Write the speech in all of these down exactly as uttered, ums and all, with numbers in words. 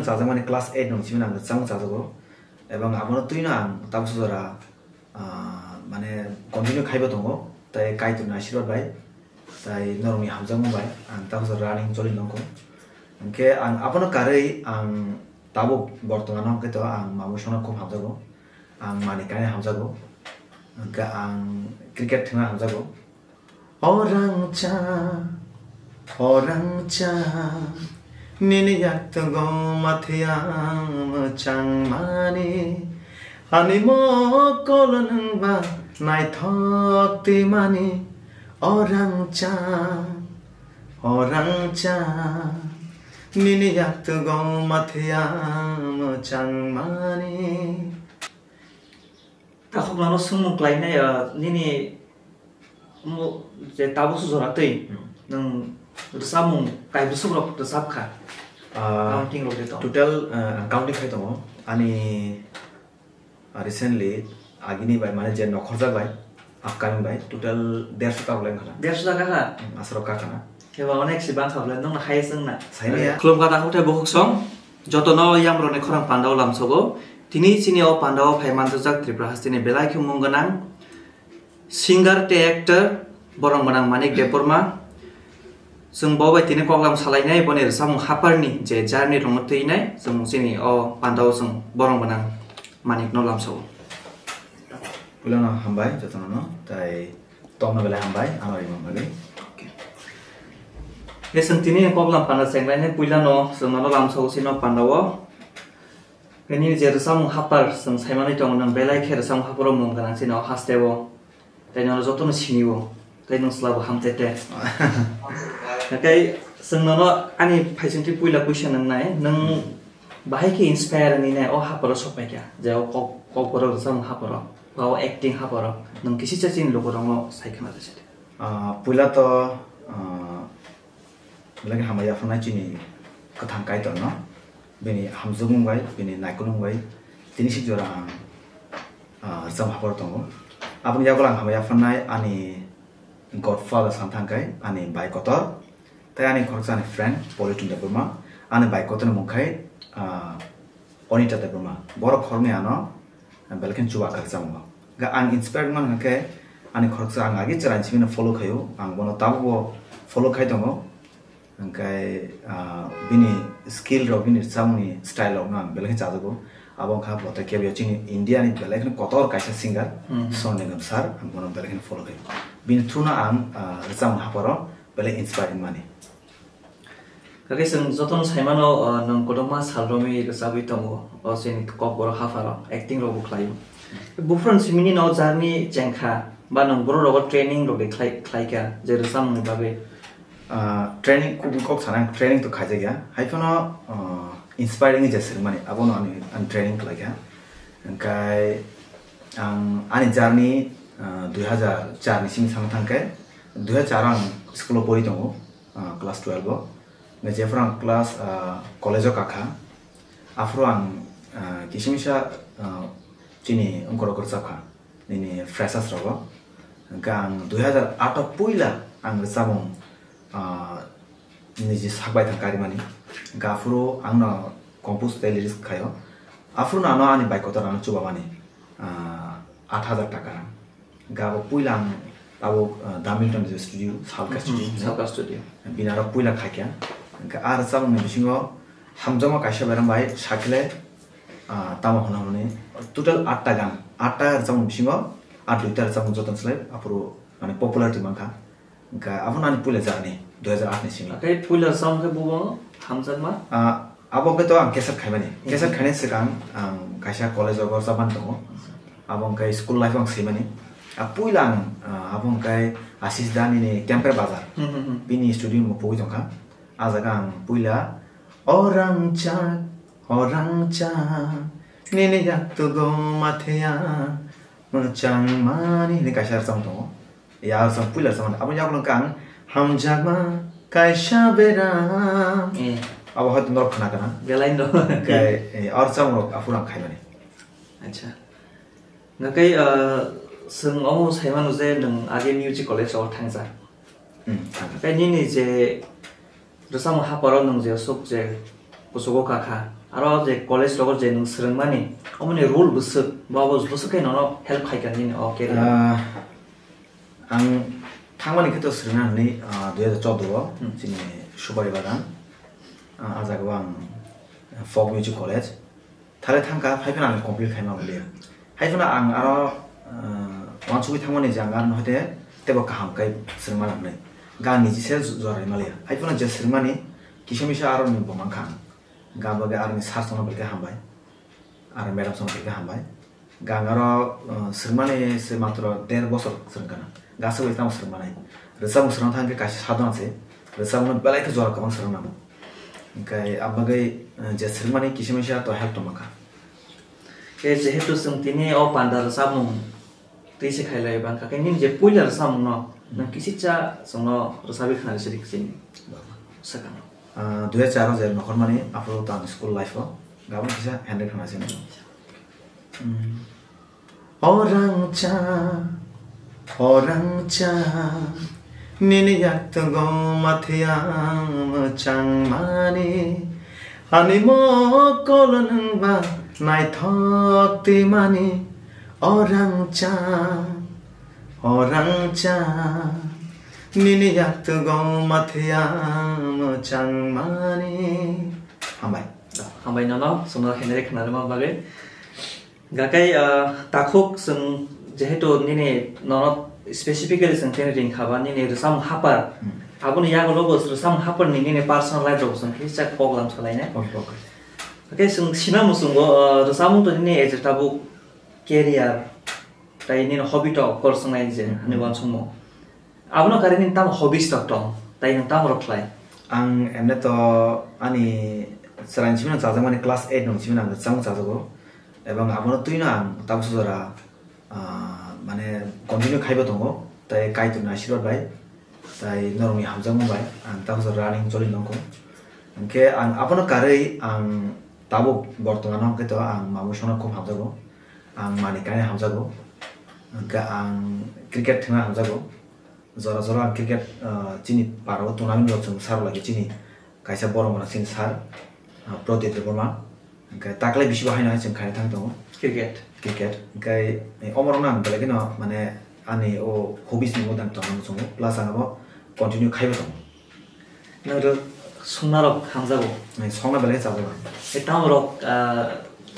Chajakmani class eight nung simi ang chamung chajago. Ebong abono twino ang tabuk sujora, ah, mane continue khaibo tongo. Tai Kaitorni asirwad bai, tai norokni hamjakmung bai ang tabuk sujora running choli nongkho. Hwnkhe ang abono karwi ang tabuk bortomano hwnkhe to ang mamwi songno khub hamjago. Ang mani kainwi hamjago. Hwnkhe ang cricket thwngna hamjago. O rangcha, o rangcha, nini yaktugo mathiang mwchangmani. Ani mokolo nwngba naithok twimani. O rangcha, o rangcha, nini yaktugo mathiang mwchangmani. Takhuk nono swngmung khlainai, ah, nini mo-, je tabuk sujora twi, hmm, nwng rwchapmung kaibwswk rok rwchap kha? Ah, counting rok de to? Total, ah, ang counting khai tongo. Ani, ah, recently, agini bai, mane je nokhorjak bai, upcoming bai, total derso ta rok lai wngkha na. Derso ta kha? Hmm, aswk rok kha na. Khe ba onek si bang kha bwle, nwng no highest wng na. Saimaya. Khulumkha takhuk tei bukhuk song, jotono yamrokni khorang pandao lamsogo. Tini chini o pandao phai manjak Tripura hasteni belai khe mung gwnang singer tei actor, borong gwnang Manik Debbarma. Chwng bo bai tini koklam salainai, boni rwchapmung haparni je journey rwngno twinai, chwng chini o pandao chwng borong gwnang Manikno lamsogo. Puilano hambai jotono, tai tongno belai hambai, ano rimang bagwi. Okay. Hwnkhe chwng tini koklam panda chenglainai puilano chwng nono lamsogo chini o pandao. Nini je rwchapmung hapar chwng saimanwi tongo, nwng belai khe rwchapmung haparo mung gwnang chini o hasteo. Tei nono jotono sinio. Tei nwng chwla bo hamtete. Tei chwng nono ani phaisingtwi puila question wngnai, nwng bahai khe inspire wngwi nai o haparo sokpaikha, je o kok, kokborok rwchapmung haparo, ba o acting haparo, nwng kisisa chini lukurokno sai khna rwchadi. Ah, puila to, ah, belai khe hambai yapharnai chini kwthang Kaitorno, bini hamjakmung bai, bini naikolmung bai, tini sik jora ang, ah, rwchapmung haparo tongo. Aboni yagulo ang hambai yapharnai ani godfather san thangkhai, ani bai kotor, tei ani khoroksa ani friend Politon Debbarma, ani bai kotorni mung khai, ah, Onita Debbarma. Borok khoroknwi ano belai khe chuba kha rwchapmungo. Hwnkhe ang inspire wngmani hwnkhe ani khoroksa ang agi chwraini simi no follow khaio, ang bono tabukbo follow khai tongo. Hwnkhe, ah, bini skill rok, bini rwchapmungni style rokno ang belai khe chajago. Abo wngkha bo tei kebo chini India ni belai kheno kotor kaisa singer, Mhm. Sonu Nigam sir, ang bono belai kheno follow khaio. Bini through no ang, ah, rwchapmung haparo belai inspiring mani. Kakhe chwng jotono saimano, ah, nwng kwbangma sal romwi rwchabwi tongo, o chini kokborok hapharo acting rokbo khlaio. Buphuruni simini no jarni chengkha ba nwng borok rogo training rok de khlai, khlaikha je rwchapmungni bagwi? Ah, training kok, kok sana training to khaijak ya. Hai phano, ah, inspiring je swrwngmani abono ani, ani training khlaikha. Hwnkhe ang ani jarni, ah, dui hazar char ni simi thangma thangkhe, dui hazar char ang school o pori tongo, ah, class twelve o. Hwnkhe jephuru ang class, ah, college o kakha, aphuru ang, ah, kisa misa, ah, chini wngkorok rwchapkha. Nini freshers rogo. Hwnkhe ang dui hazar aat o puila ang rwchapmung, ah, niji sak bai thang karimani. Hwnkhe aphuru ang no compose tei lyrics khaio. Aphuru no ano ani bai kotor ano chubamani, ah, aat hazar taka rang. Hwnkhe abo puila ang abo, ah, Damilton je studio, Salka Mhm, studio. Salka studio. Bini aro puila khaikha. Hwnkhe a rwchapmungni bisingo hamjakma kaisa berang bai sakle, ah, tamo hwnna hwnwi total atta gan, atta rwchapmung bisingo a duita rwchapmung jotono slai aphuru mane popularity mankha. Hwnkhe abono ani puila jarni dui hazar aat ni simi. Tei puila rwchapmung khe bubo hamjakma? Ah, abo hwnkhe to ang cassette khaimani. Mhm. Cassette khainai swkang ang kaisa college o rwchapmani tongo. Abo hwnkhe school life o ang swimani. A puila ang, ah, abo hwnkhe Ashish Da nini Kemprai Bazar. Mhm, mhm. Bini studio ni mung pugwi tongkha. A jaga ang puila, "O rangchak, o rangchak, nini yaktugo mathiya mwchangmani," hinwi kaisa rwchapmung tongo. Ya, rwchapmung puila rwchapmani. Abo yagulo hwnkha ang, "Hamjakma kaisa beram." Eh. Abo hoito norok khna kana. Belai no. Hwnkhe, eh, o rwchapmung rok aphuru ang khaimani. Acha. Hwnkhe, ah, chwng omo saimano je nwng age music college o thangjak. Hmm, thangkha. Tei nini je rwchapmung haparo nwng je aswk je kuchugo kakha, Aro je college rogo je nwng swrwngmani, omoni role bwswk, bo abo bwswk khe nono help khaikha nini o career? Ah, ang thangmani khe to swrwngna hwnwi, ah, dui hajar chordo o Hmm. chini Subari Bagan, ah, ah jaga o ang folk music college. Thale thangkha, hai phano ang complete khaima manliya. Hai phano ang aro, ah, uansugwi thangmani je ang aro hwte teibo kaham khe swrwngma nangnai. Ga niji se jora manliya. Hai phano je swrwngmani kisa misa aro ni bo mankha ang. Ga bagwi aro ni sir songno belai khe hambai. Aro madam songno belai khe hambai. Ga ang aro, ah, swrwngmani se matro der bosor swrwngkha na. Ga aswk bai tamo swrwngmanai. Rwchapmung swrwngna thangkhe kaisa sadhana se. Rwchapmungno belai khe jora kwbang swrwng nango. Hwnkhe abagwi, eh, je swrwngmani kisa misa to help tongma kha. Khe jehetu chwng tini o panda rwchapmung twi se khailai bangkha, khe nini je puila rwchapmungno nwng kisicha chwngno rwchapwi khna rw sidi chini swkang. Ah, dui hajar char o je nokhormani aphuru to ang school life o gabang kisa handwrite khna sini. Hmm. O rangcha, o rangcha, nini yaktungo mathiang mwchangmani, ani mokolo nwngba naithok twimani. O rangcha, o rangcha, nini yaktungo mathiang mwchangmani. Hambai. Hambai nono, chwngno handwrite khna rwma bagwi. Gakai, ah, takhuk chwng jehetu nini nono specifically chwng tini ring khaba nini rwchapmung hapar. Hmm. Aboni yagulo bo rwchapmung hapar ni nini personal life rok chwng kisa kok lam salainai. Okay, okay. Gakai chwng sina muchungo, ah, rwchapmung to nini as a tabuk career tai nini hobby to kor swngnai je Hmm. hani uansukmo. Abono karwi nini tamo hobbies rok tong, tai nwng tamo rok khlai? Ang emne to ani chwraini simi no chajakmani class eight no simi no ang rwchapmung chajago. Ebong abono twino ang tabuksa jora, ah, mane continue khaibo tongo. Tai Kaitorni asirwad bai, tai norokni hamjakmung bai ang tabuksa jora running choli nongkho. Hwnkhe ang abono karwi ang tabuk bortomano hwnkhe to ang mamwi songno khub hamjago. Ang manwi kainwi hamjago. Hwnkhe ang cricket thwngna hamjago. Jora jora ang cricket, ah, chini parao tournament rok chwng sar lagi chini kaisa borok mano chini sir, ah, Prodip Debbarma. Hwnkhe taklai bisi bo haino hai chwng khaina thang tongo. Cricket. Cricket. Hwnkhe, eh, omorokno ang belai kheno mane ani o hobbies ni moddhe ang tongna muchungo. Plus ang abo continue khaibo tongo. Nwng rw-, swngnarok hamjago? Eh, songna belai chajago. Eh, tamo rok, ah,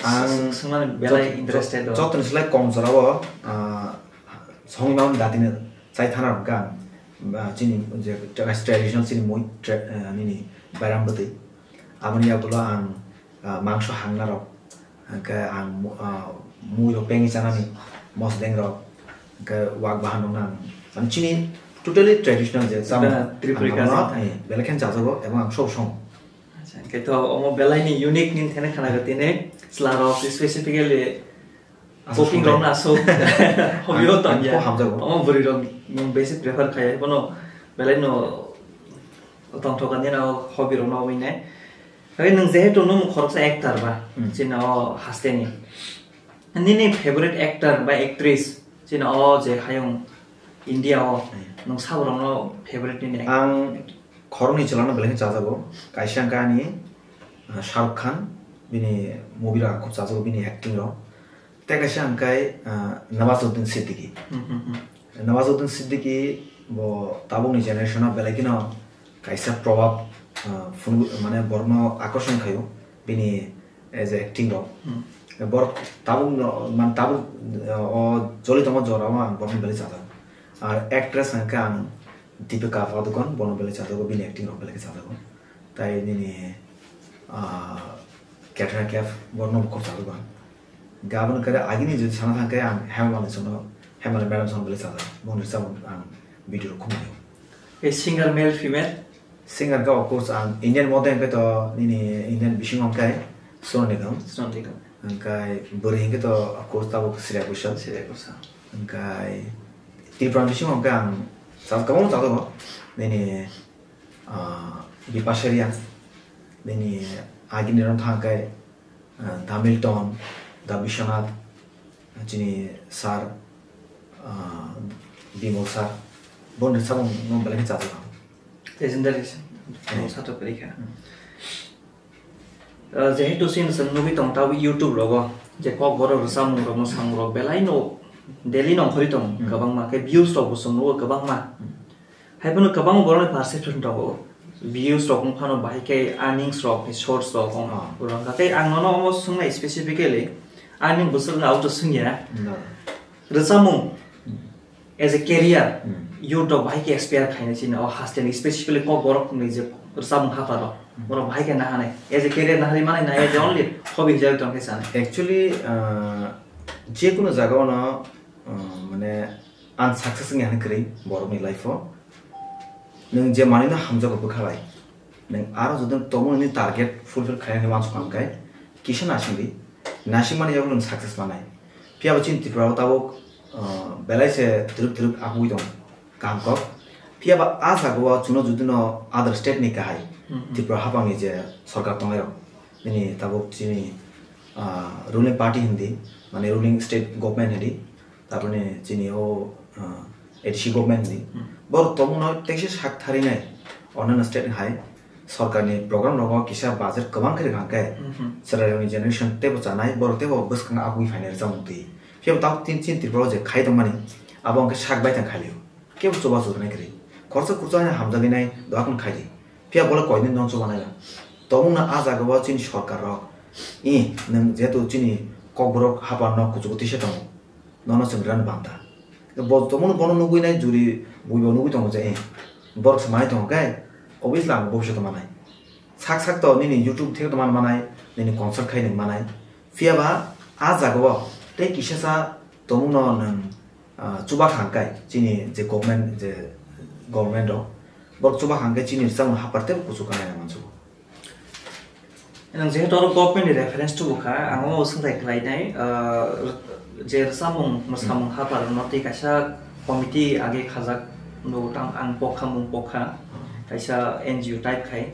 Ang s-, s-, swngnani belai jot-, interested jot-, o? Jotoni slai kom jorao, ah, songwi mamani datino chai thana rok kha ang, ah, chini je tra-, traditional chini mui tra-, ah, nini bairam bwtwi. Aboni yagulo ang, ah, mangso hangna rok, hwnkhe ang mu-, ah, mui rok pengwi chanani, mosdeng rok, hwnkhe wak bahan rok nang. Ang chini totally traditional je chamung, Tripuri ang culture abono, ta. Eh, belai khe chajago, ebong ang sob song. Acha, hwnkhe to omo belai ni unique nini thani khana gati ni chwla rok specifically Aswk cooking song rok dai. Na aswk hobby o Ang, tong ang ya. Kho hamjago. Omo bwrwi rok nwng besi prefer khai, bono belai no tongthok ani na hobby rok no wi nai. Hwnkhe nwng jehetu nwng khoroksa actor ba, Hmm. chini o haste ni. Nini favorite actor ba actress chini o je hayung India o Hmm. nwng sabo rok no favorite nini actor? Ang khoroknwi chwla no belai khe chajago. Kaisa hwnkhe ani, ah, Shah Rukh Khan, bini movie rok ang khub chajago, bini acting rok. Tei kaisa hwnkhe, ah, Nawazuddin Siddiqui. Hmm, hmm, hmm. Nawazuddin Siddiqui bo tabukni generation o belai kheno kaisa probab, ah, phunuk, mane borokno akorshon khaio bini as a acting rok. Hmm. Borok tabuk no, man tabuk, ah, o joli tongma jora o ang borokno belai chajak. Ar actress hwnkhe ang Deepika Padukone, bono belai chajago, bini acting rok belai khe chajago. Tai nini, ah, Katrina Kaif, bono bo khub chajago ang. Gabon kare agini jodi sana thangkhe ang Hema Malini sono, Hema Malini madam sono belai chajago. Bongni rwchapmung ang video rok khub naio. Ei singer male female? Singer khe of course ang Indian mode hwnkhe to nini Indian bisingo hwnkhe Sonu Nigam. Sonu Nigam. Hwnkhe bwrwi hwnkhe to of course tabuk Shreya Ghoshal. Shreya Ghoshal. Hwnkhe Tripura bisingo hwnkhe ang chajak kwbangma chajago. Nini, ah, Bipasha Riya. Nini agini rok thangkhe, ah, Da Milton, Da Biswanath, chini sir, ah, Bimal sir. Boni rwchapmung no belai khe chajago. Legendary sir. Hmm. Satro Parikha. Hmm. Uh, jehetu chini chwng nugwi tong tabo YouTube rogo, je kokborok rwchapmung rok, mwsamung rok belai no daily no ongkhorwi tong Hmm. kwbangma, khe views rok bo chwng nugo kwbangma. Hmm. Hai phano kwbangma borokni perception tongo, views rok wng phano bahai khe earnings rok, khe shorts rok wng Ah. rwngkha. Tei ang nono omo swngnai specifically, earning bwswk wng auto swngya. No. Rwchapmung Hmm. as a career, Hmm. youth rok bahai khe aspire khainai chini o haste ni, specifically kokborok ni je rwchapmung hapar rok, Hmm. borok bahai khe nahanai. As a career naharwi manai na, as a only hobby hwnjagwi tong khe sanai. Actually, uh, jekunu jaga ono, uh, mane unsuccess wngya hwnwi kwrwi borokni life o. Nwng je manwino hamjago bwkhalai, nwng aro jodi tongmani target fulfill khainani uansukha hwnkhe kisa nasingdi, nasingmani yago nwng success manai. Phiya bo chini Tripura o tabuk, uh, belai se twrwk twrwk apugwi tongo, kaham kok. Phiya ba a jaga o chwngno jodi no other state ni kahai, Mhm. Tripura haphang ni je sorkar tongnai rok, nini tabuk chini, uh, ruling party hindi, mane ruling state government hindi, Tarpore chini o, ah, A D C government ni Hmm. borok tongmano teisa sak tharinai. Onno state ni hai sorkar ni program rogo kisa budget kwbang khe rwkha hwnkhe Hmm. chwrairokni generation teibo chanai, borok teibo bwskango abugwi phainai rwchapmung twi. Phiya bo tabuk tin chin Tripura o je khai tongmani abo hwnkhe sak baithang khailio. Kebo chubachu rwnai kwrwi. Khoroksa khoroksa haino hamjagwi nai dohakno khaidi. Phiya bole koinwi no chubanai ba. Tongmungno a jaga o chini sorkar rok. I, nwng jehetu chini kokborok hapar nok kuchugo tisa tongo. Nono chwng rwna banta. Bo tongmungno bono nugwi nai juri buibo nugwi tongo je, eh, borok se manai tongo khe, obviously ang bobishoto manai. Sak sak to nini YouTube theke to man manai, nini concert khai nung manai. Phiya ba a jaga o tei kisa sa tongmungno nwng, ah, chuba kha hwnkhe chini je government, je government rok, borok chuba kha hwnkhe chini rwchapmung hapar teibo kuchuk kha nai mansugo. Nwng jehetu oro government ni reference tubu kha, ang o swngchai khlai nai, ah, je rwchapmung, mwsamung hapar no tei kaisa committee age khajak nugo tang ang pokha mung pokha, kaisa N G O type khai.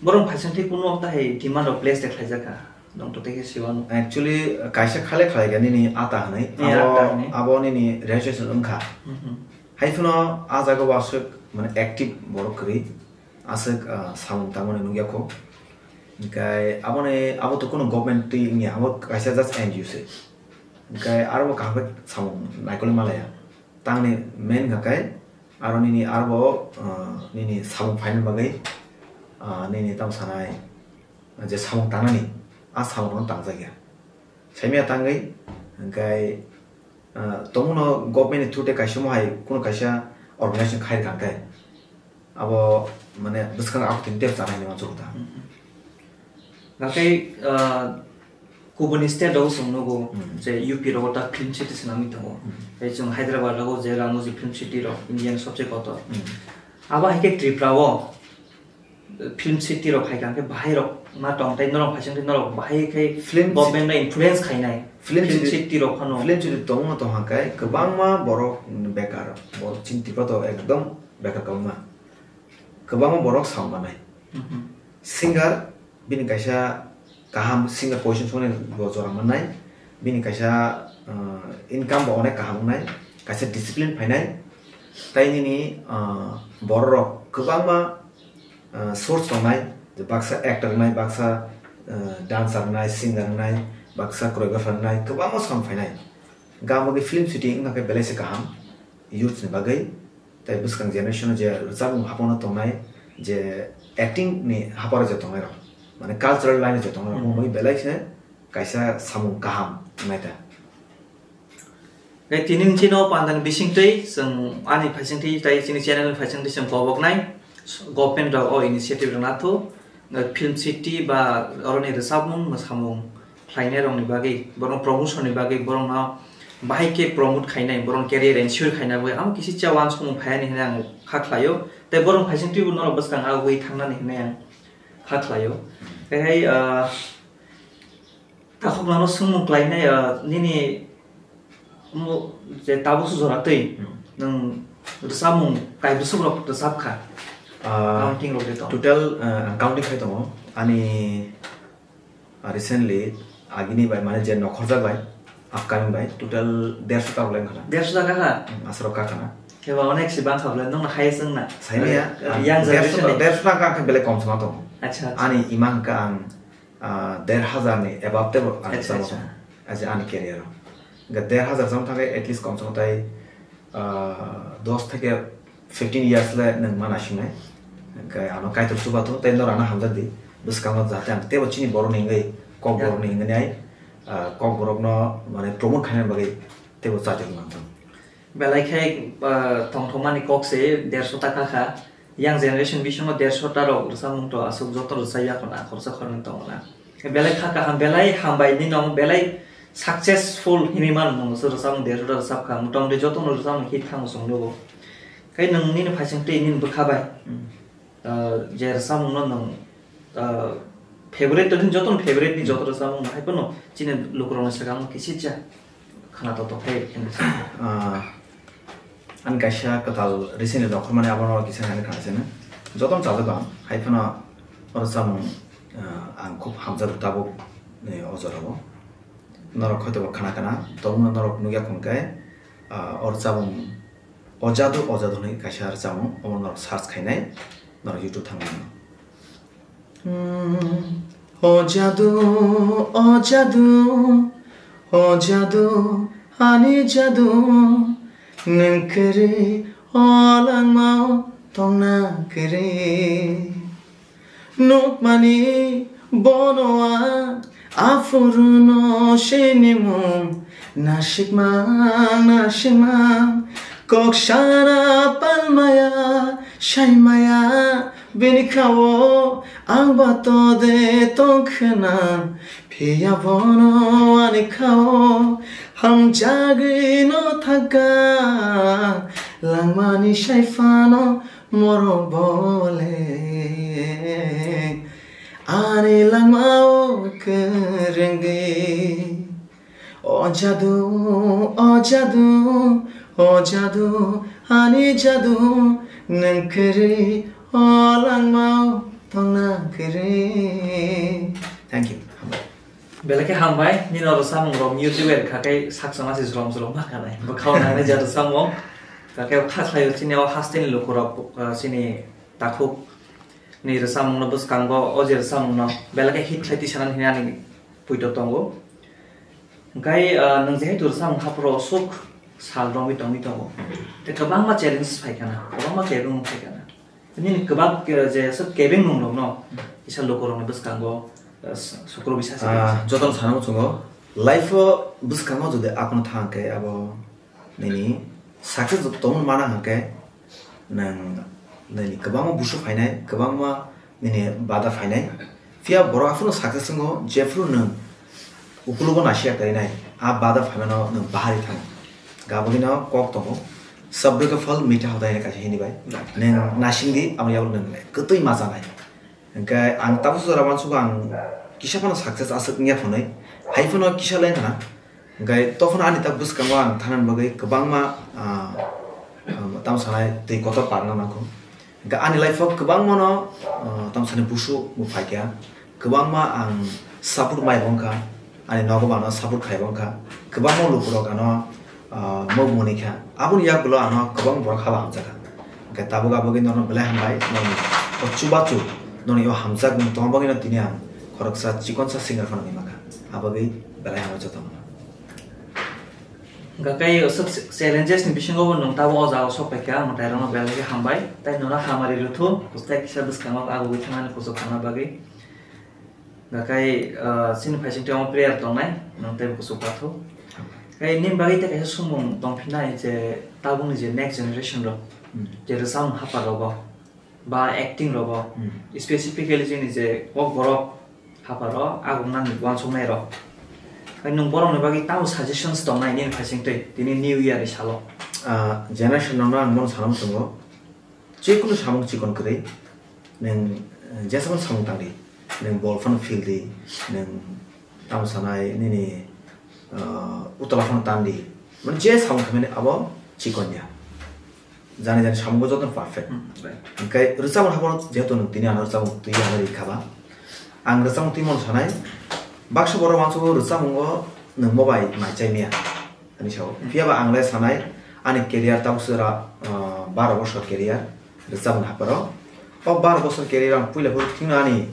Borok phaising thai kunu tahai demand rok place de khlaijak kha. Nwng to tei khe siwano. Actually, kaisa khale khlai kha nini ata hwnwi. Eh, ata hwnwi. Abo nini registration wngkha. Mhm. Hai phano a jaga o aswk, mane, active borok kwrwi. Aswk, ah, samung tangmani nukya kho. Hwnkhe aboni, abo to kunu government twi wngya, abo kaisa just N G O se. Hwnkhe aro bo kaham khe samung naikolwi malaya. Tangni main hwnkhe aro nini aro bo, ah, nini samung phaina bagwi, ah, nini tamo sanai, je samung tangnani, a samung no tangjakya. Saimaya tangwi, hwnkhe, ah, tongmano government ni through tei kaisa mohai kuno kaisa organization khai rwkha hwnkhe, abo, mane, bwskango akwtwini tei chanai hinwi uansukha ta. Hwnkhe, ah, kubuni state rok chwng nugo, Hmm. je U P rogo ta film city swnamwi tongo. Hmm. Tei chwng Hyderabad rogo je Ramoji Film City rok, India ni sobse kotor. Hmm. Abo hai khe Tripura o film city rok hai kha hwnkhe bahai rok ma tong tei norok phaising tei norok bahai khe Film government no influence khainai. Film Film city, city rok phano. Film city tongma tong hwnkhe kwbangma borok bekar, borok chini Tripura to ekdom bekar kwbangma. Kwbangma borok sam manai. Mhm. Singer bini kaisa kaham singer position songni bo jora mannai. Bini kaisa, uh, income bo onek kaham wngnai. Kaisa discipline phainai. Tai nini, uh, borok rok kwbangma, uh, source tongnai, je baksa actor wngnai, baksa, uh, dancer wngnai, singer wngnai, baksa choreographer wngnai, kwbangma sam phainai. Gamo khe film shooting wngkha khe belai se kaham youth ni bagwi, tei bwskang generation o je rwchapmung hapano tongnai, je acting ni haparo je tongnai rok, mane cultural line o je tongnai rok, Hmm. omo bagwi belai se kaisa samung kaham wngnai ta. Tei tini ni chini o pandani bisingtwi chwng ani phaisingtwi tei chini channel ni phaisingtwi chwng koboknai government rok o initiative rwna thung, film city ba oroni rwchapmung, mwsamung khlainai rokni bagwi, borok promotion ni bagwi, borokno bahai khe promote khainai, borokni career ensure khaina bagwi, amo kisi cha uansukmung phai ani hinwi ang kha khlaio. Tei borok phaisingtwi bo norok bwskang agwi thangnani hinwi ang kha khlaio. Tei hai, ah, Takhuk nano swngmung khlainai, ah, nini mo-, je tabuk se jora twi Hmm. nwng rwchapmung kaibwswk rok rwchap kha? Ah, Counting rok de tong. Total, ah, ang counting khai tongo. Ani, ah, recently agini bai, mane je nokhorjak bai, upcoming bai, total derso ta bolai wngkha na. Derso ta kha kha? Hmm, aswk kha kha na. Khe ba onek se bang kha bolai, nwng na highest wng na? Saimaya, Eh, ang young derso, generation ni. Derso ta kha khe belai kom se ma tongo. Acha, acha. Ani ima hwnkha ang ah, der hazar ni above tebo ang Acha, chamo acha. Tongo. Acha, ani career o. Hwnkhe der hazar chamo thangkhe at least komse kom tai, ah, dos theke fifteen years le nwng ma naisingnai. Hwnkhe ano Kaitor chubathung tei norok ano hamjakdi. Bwskango jahate ang teibo chini borokni wngwi, kok Ya. Borokni wngwi ai, ah, kok borokno mane promote khaina bagwi teibo chajaknai ang. Belai khe, ah, tongthokmani kok se derso taka kha. Young generation bisingo derso ta rok rwchapmung to aswk joto rwchapya khwna, khoroksa khoroknwi tongo na. Belai kha kaham, belai hambai nini omo belai successful hinwi mano nwng se rwchapmung derso ta rwchap kha. Motamoti jotono rwchapmung hit thango chwng nugo. Khe nwng nini phaising twi nini bwkha bai. Hmm. Ah, je rwchapmungno nwng, ah, favorite to, jotono favorite ni joto rwchapmung hai phano chini lukurokni swkango kisi cha khana to tokhe khe. Ah, ani kaisa kwtal recently nongkhormani abono kisa nani khana sene. Jotono chajago ang, hai phano o rwchapmung, ah, ang khub hamjago tabuk, eh, o jorao. Norok hoitobo khana kana, tobokno norok nukya khon khe, ah, o rwchapmung O Jadu, O Jadu hinwi kaisa rwchapmung, omo norok search khainai, norok YouTube thangmano. Hmm, O Jadu, O Jadu, O Jadu, ani jadu, nwng kwrwi o langmao tongna kwrwi. Nukmani bono a, aphuru no sinimung, nasikmang, nasikmang, kok sana palmaya, saimaya, bini khao ang ba to de tong khna, phiya bono ani khao hamjagwi no thangkha, langmani sai phano Morok bole ani langmao kwrwngwi. O jadu, o jadu, o jadu, ani jadu, nwng kwrwi o langmao tongna kwrwi. Thank you. Belai khe hambai, nini oro samung rok YouTube bai rwkha khe saksa masi jwlom jwlom ma kanai. Bwkhao nangnai jat rwsamung. Khe kha khlaio chini o hasteni lukurok, uh, chini takhuk ni rwsamung no bwskango, o je rwsamung no belai khe hit khlai tisanani hwnwi ani puito tongo. Hwnkhe, uh, nwng jehetu rwsamung haphuru aswk sal romwi tongwi tongo. Tei kwbangma challenges phai kana, kwbangma kebengmung phai kana. Nini kwbang, eh, je aswk kebeng nung rok no kisa luku rok ni bwskango, eh, s-, sukro bisa se Ah, jotono sana muchungo, life o bwskango jodi akono thang khe abo nini success tongmani mana hwnkhe nwng nini kwbangma busu phainai, kwbangma nini bada phainai. Phiya borok aphuru success wngo, jephuru nwng ukulugo nasiya kainai, a bada phaimano nwng bahari thango. Gabagino kok tongo, sabr ka phal mitha hota hai kaisa Hindi bai. Right. Nwng nasingdi, amo yago nwng kwtwi ma chanai. Hwnkhe ang tabuk jora uansukgo ang kisa phano success aswk wngya phunwi, hai phano kisa lai khna. Hwnkhe tophano ani tak bwskango ang thanani bagwi kwbangma, ah, ah, tamo sanai twi kotor parna nangkho. Hwnkhe ani life o kwbangmano, ah, tamo sanai busu bo phaikha. Kwbangma ang support mai bo wngkha. Ani nogo bo ano support khai bo wngkha. Kwbangma lukurok ano, ah, mok muni kha. Aboni yagulo ano kwbang borok hala hamjakha. Hwnkhe tabuk abagwi nono belai hambai, noni o chubachu, noni o hamjakmung tongma bagwino tini ang khoroksa chikonsa singer phano wngwi mankha. Abagwi belai hambai jotono. Hwnkhe aswk challenges ni bisingo bo nwng tabuk o jaga o sok paikha, mwtairokno belai khe hambai. Tei nono hamari rwthu, kwchai kisa bwskango agugwi thangnani kuchuk tangna bagwi. Hwnkhe, ah, chini phaising tei omo prayer tongnai, nwng teibo kuchuk pathu. Tei nini bagwi tei kaisa sumung tongphinai je tabukni je next generation rok, Hmm. je rwchapmung hapar rogo, ba acting rogo, Hmm. specifically chini je kok borok haparo agungnani uansuknai rok. Tei nwng borokni bagwi tamo suggestions tongnai nini phaising tei tini New Year ni salo? Ah, generation rokno ang bono sana muchungo, jekunu samung chikon kwrwi, nwng, eh, jesa phano samung tangdi, nwng bol phano phildi, nwng tamo sanai nini, eh, utla phano tandi, mane je samung khaimani abo chikon ya. Jani jani samungo jotono perfect. Hmm, right. Hwnkhe rwchapmung haphano jehetu nwng tini ano rwchapmung twi ano rikha ba, ang rwchapmung twi mano sanai, baksa borok uansukgo rwchapmungo nwng mobai mai chai maya. Ani sao. Hmm. Phiya ba ang le sanai, ani career tabuk sera, ah, baro bosor career, rwchapmung hapharo. O baro bosor career ang puila phuru thikno ani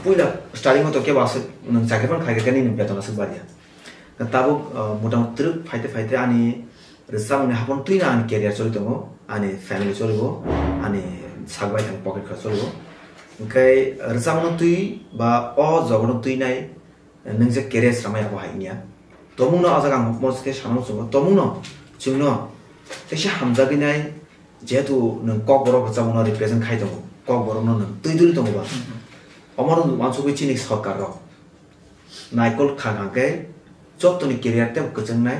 puila starting o to kebo aswk nwng chakri phano khaikhe nini beton aswk barya. Tabuk, ah, motamoti twrwk phaite phaite ani rwchapmungni haphano twino ani career choli tongo, ani family cholibo, ani sak bai thang pocket kha cholibo. Hwnkhe rwchapmungno twi ba o jogono twinai nwng je career swnamya abo hai wngya. Tongmungno o jaga ang mosok khe sana muchungo, tongmungno chwngno teisa hamjagwi nai, jehetu nwng kokborok rwchapmungno represent khai tongo, kokborokno nwng twi duli tongo ba. Mhm. Omono uansugwi chini sorkar rok naikol kha hwnkhe jottoni career tebo kwchwngnai,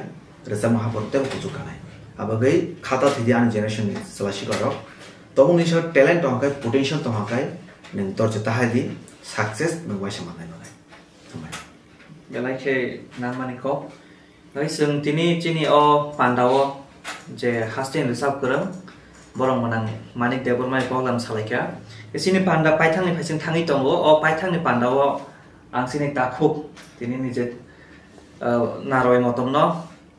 rwchapmung haphano tebo kuchuk kanai. Abagwi khata thwidi ani generation ni chwla sikarok. Tongmungni sal talent tongkha khe, potential tongkha khe, nwng dorje tahai di, success nwng waisa mannai manai. Hambai. Belai khe nangmani kok. Bai chwng tini chini o panda o je hasteni rwchap kwrwng borok mwnang Manik Debbarma bai program salaikha. Chini panda paithakni phaising thangwi tongo, o paithakni panda o ang chini takhuk tini ni je, ah, narwai motom no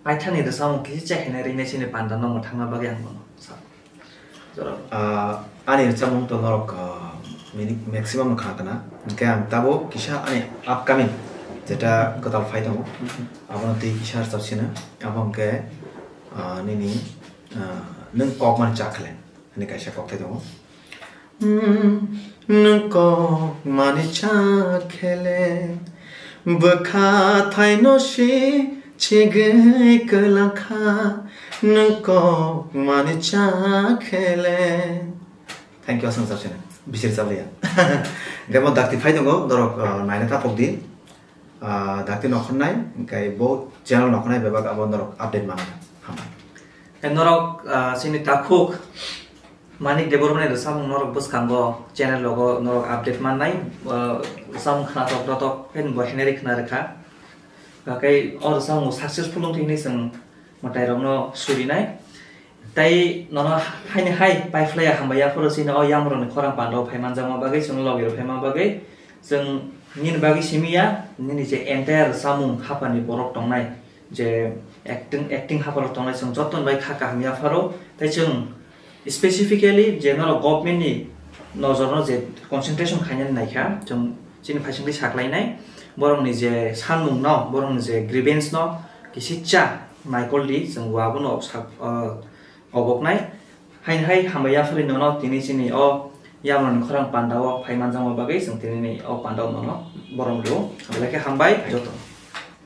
paithakni rwchapmung kisa chekhaina ringnai chini panda no mwthangna bagwi ang bono sa. Jora. Ah, ani rwchapmung to norok, ah, mini-, maximum khna kana. Hwnkhe ang tabuk kisa ani upcoming jeta kwtal phai tongo. Mhm. Abono twi kisa rwchap sino. Abo hwnkhe, ah, nini, ah, nwng kok mani cha khle. Ani kaisa kokthai tongo. Hmm, nwng kok mani cha khele, bwkha thaino si chigwi kwlangkha, nwng kok mani cha khele. Thank you, aswk chapsina. Bisir chabliya. Demo dakti phai tongo, norok, uh, naina tapok di. Ah, dakti nokhornai, hwnkhe bo channel nokhornai bebak abo norok update manna. Hambai. Tei norok, ah, chini takhuk Manik Debbarmani rwchapmung norok bwskango channel logo norok update mannai, ah, rwchapmung khnatok rotok, haino bo heneri khna rwkha. Hwnkhe o rwchapmung successful wngtwi hinwi chwng mwtairokno surinai. Tei nono haini hai paiphlaiya hambai yaphuru chini o yamungrokni khorang pandao phai manjakma bagwi, chwng logirok phaima bagwi, chwng nini bagwi simi ya, nini je entire rwchapmung haphani borok tongnai, je acting, acting hapharok tongnai, chwng jottoni bai kha kaham yapharo. Tei chwng specifically je norok government ni nojorno je concentration khainani naikha, chwng chini phaisingtwi saklainai, borokni je sanmungno, borokni je grievance no kisitsa naikoldi, chwng bo abono sak-, ah, oboknai. Haini hai hambai yaphari nono tini chini o yamungrokni khorang pandao phai manjakma bagwi chwng tini ni o pandao nono borom rw-o. Belai khe hambai joto.